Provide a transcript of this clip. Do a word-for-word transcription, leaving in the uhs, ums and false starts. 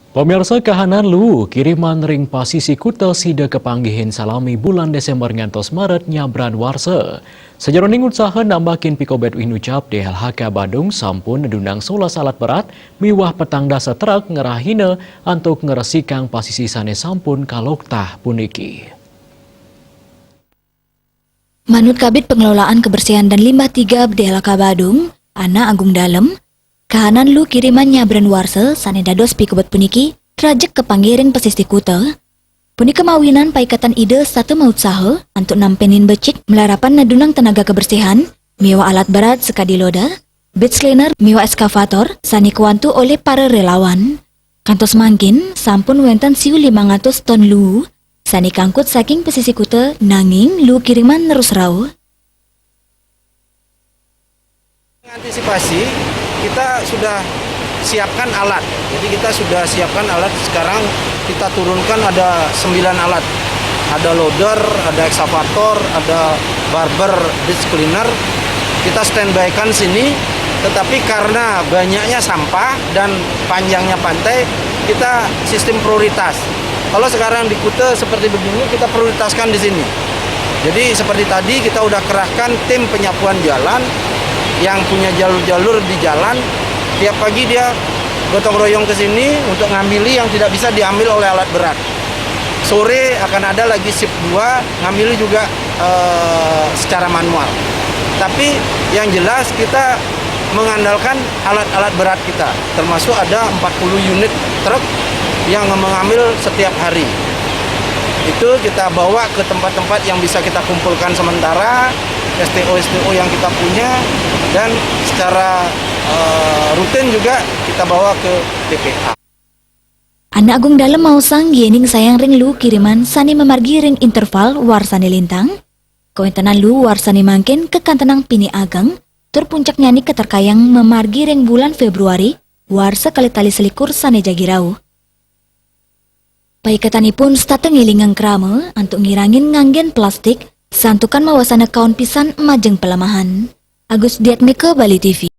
Pamirsa, kahanan luu kiriman ring pasisi kuta sida kapanggihin salami bulan Desember ngantos Maret nyabran warsa. Sajeroning utsaha nambakin pikobet winucap, D L H K Badung sampun nedunang solas alat berat miwah petang dasa truk ngerahina antuk ngresikang pasisi sane sampun kaloktah puniki. Manut Kabid Pengelolaan Kebersihan dan Limbah Tiga D L H K Badung, Ana Agung Dalem, kahanan luu kiriman nyabran warsa sane dados pikobet puniki rajeg kapanggih ring pasisi kuta. Punika mawinan paiketan Ida setata mautsaha antuk nampenin becik malarapan nedunang tenaga kebersihan miwah alat berat sakadi loader, beach cleaner miwah ekskavator sane kawantu olih para relawan. Kantos mangkin sampun wenten siu limang atus ton luu sane kaangkut saking pasisi kuta, nanging luu kiriman nerus rauh. Mengantisipasi, kita sudah siapkan alat. Jadi kita sudah siapkan alat, sekarang kita turunkan ada sembilan alat. Ada loader, ada ekskavator, ada barber, ditch cleaner. Kita standby-kan sini, tetapi karena banyaknya sampah dan panjangnya pantai, kita sistem prioritas. Kalau sekarang di Kuta seperti begini, kita prioritaskan di sini. Jadi seperti tadi kita udah kerahkan tim penyapuan jalan yang punya jalur-jalur di jalan. Tiap pagi dia gotong royong ke sini untuk ngambil yang tidak bisa diambil oleh alat berat. Sore akan ada lagi shift dua, ngambil juga eh, secara manual. Tapi yang jelas kita mengandalkan alat-alat berat kita, termasuk ada empat puluh unit truk yang mengambil setiap hari. Itu kita bawa ke tempat-tempat yang bisa kita kumpulkan sementara, S T O S T O yang kita punya, dan secara eh, rutin juga kita bawa ke T P A. Ana Agung Dalem maosang yening sayang ring luu kiriman sane mamargi ring interval warsane lintang, kawentenan luu warsane mangkin kakantenang pinih ageng, tur puncaknyane katerkayang mamargi ring bulan Februari warsa kalih tali selikur sane jagi rauh. Paiketanipun setata ngelingang krama antuk ngirangin nganggen plastik, santukan mawasana kaon pisan majeng palemahan. Agus Diatmika, Bali T V.